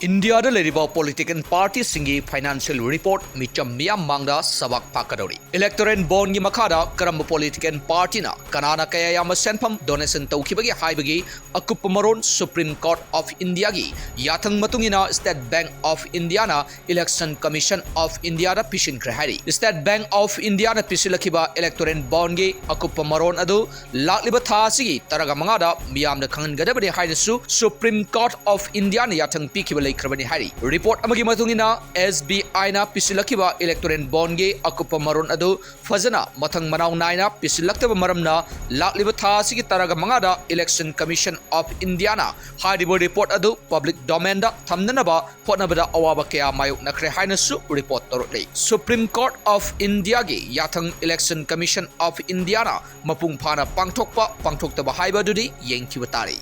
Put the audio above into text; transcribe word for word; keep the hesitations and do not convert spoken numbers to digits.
ꯏꯟꯗꯤꯌꯥꯗ ꯂꯩꯔꯤꯕ political ꯄꯥꯔꯇꯤꯁꯤꯡꯒꯤ financial report ꯃꯤꯆꯝ ꯃꯤꯌꯥꯝ ꯃꯥꯡꯗ ꯁꯕꯥꯛ ꯐꯥꯛꯀꯗꯧꯔꯤ꯫ ꯏꯂꯦꯛꯇꯣꯔꯦꯜ ꯕꯣꯟꯒꯤ ꯃꯈꯥꯗ ꯀꯔꯝꯕ ꯄꯣꯂꯤꯇꯤꯀꯦꯜ ꯄꯥꯔꯇꯤꯅ ꯀꯅꯥꯅ ꯀꯌꯥ ꯌꯥꯝꯕ ꯁꯦꯟꯐꯝ ꯗꯣꯅꯦꯁꯟ ꯇꯧꯈꯤꯕꯒꯦ ꯍꯥꯏꯕꯒꯤ ꯑꯀꯨꯞꯄ ꯃꯔꯣꯜ ꯁꯨꯄ꯭ꯔꯤꯝ ꯀꯣꯔꯠ ꯑꯣꯐ ꯏꯟꯗꯤꯌꯥꯒꯤ ꯌꯥꯊꯪ ꯃꯇꯨꯡ ꯏꯟꯅ ꯁ꯭ꯇꯦꯠ ꯕꯦꯡꯛ ꯑꯣꯐ ꯏꯟꯗꯤꯌꯥꯅ ꯏꯂꯦꯛꯁꯟ ꯀꯃꯤꯁꯟ ꯑꯣꯐ ꯏꯟꯗꯤꯌꯥꯗ ꯄꯤꯁꯤꯟꯈ꯭ꯔꯦ ꯍꯥꯏꯔꯤ꯫ ꯁ꯭ꯇꯦꯠ ꯕꯦꯡꯛ ꯑꯣꯐ ꯏꯟꯗꯤꯌꯥꯅ ꯄꯤꯁꯤꯜꯂꯛꯈꯤꯕ ꯏꯂꯦꯛꯇꯣꯔꯦꯜ ꯕꯣꯟꯒꯤ ꯑꯀꯨꯞꯄ ꯃꯔꯣꯜ ꯑꯗꯨ ꯂꯥꯛꯂꯤꯕ ꯊꯥ ꯑꯁꯤꯒꯤ ꯇꯔꯥꯒ ꯃꯉꯥꯗ ꯃꯤꯌꯥꯝꯅ ꯈꯪꯍꯟꯒꯗꯕꯅꯤ ꯍꯥꯏꯅꯁꯨ ꯁꯨꯄ꯭ꯔꯤꯝ ꯀꯣꯔꯠ ꯑꯣꯐ ꯏꯟꯗꯤꯌꯥꯅ ꯌꯥꯊꯪ ꯄꯤꯈꯤꯕ ꯂꯩꯈ꯭ꯔꯕꯅꯤ ꯍꯥꯏꯔꯤ꯫ ꯔꯤꯄꯣꯔꯠ ꯑꯃꯒꯤ ꯃꯇꯨꯡ ꯏꯟꯅ, ꯑꯦꯁ ꯕꯤ ꯑꯥꯏꯅ ꯄꯤꯁꯤꯜꯂꯛꯈꯤꯕ ꯏꯂꯦꯛꯇꯣꯔꯦꯜ ꯕꯣꯟꯒꯤ ꯑꯀꯨꯞꯄ ꯃꯔꯣꯜ ꯑꯗꯨ ꯐꯖꯅ ꯃꯊꯪ ꯃꯅꯥꯎ ꯅꯥꯏꯅ ꯄꯤꯁꯤꯜꯂꯛꯇꯕ ꯃꯔꯝꯅ ꯂꯥꯛꯂꯤꯕ ꯊꯥ ꯑꯁꯤꯒꯤ ꯇꯔꯥꯒ ꯃꯉꯥꯗ ꯏꯂꯦꯛꯁꯟ ꯀꯃꯤꯁꯟ ꯑꯣꯐ ꯏꯟꯗꯤꯌꯥꯅ ꯍꯥꯏꯔꯤꯕ ꯔꯤꯄꯣꯔꯠ ꯑꯗꯨ ꯄꯕ꯭ꯂꯤꯛ ꯗꯣꯃꯦꯟꯗ ꯊꯝꯅꯅꯕ ꯍꯣꯠꯅꯕꯗ ꯑꯋꯥꯕ ꯀꯌꯥ ꯃꯥꯌꯣꯛꯅꯈ꯭ꯔꯦ ꯍꯥꯏꯅꯁꯨ ꯔꯤꯄꯣꯔꯠ ꯇꯧꯔꯛꯂꯤ꯫ ꯁꯨꯄ꯭ꯔꯤꯝ ꯀꯣꯔꯠ ꯑꯣꯐ ꯏꯟꯗꯤꯌꯥꯒꯤ ꯌꯥꯊꯪ ꯏꯂꯦꯛꯁꯟ ꯀꯃꯤꯁꯟ ꯑꯣꯐ ꯏꯟꯗꯤꯌꯥꯅ ꯃꯄꯨꯡ ꯐꯥꯅ ꯄꯥꯡꯊꯣꯛꯄ ꯄꯥꯡꯊꯣꯛꯇꯕ ꯍꯥꯏꯕ ꯑꯗꯨꯗꯤ ꯌꯦꯡꯈꯤꯕ ꯇꯥꯔꯦ꯫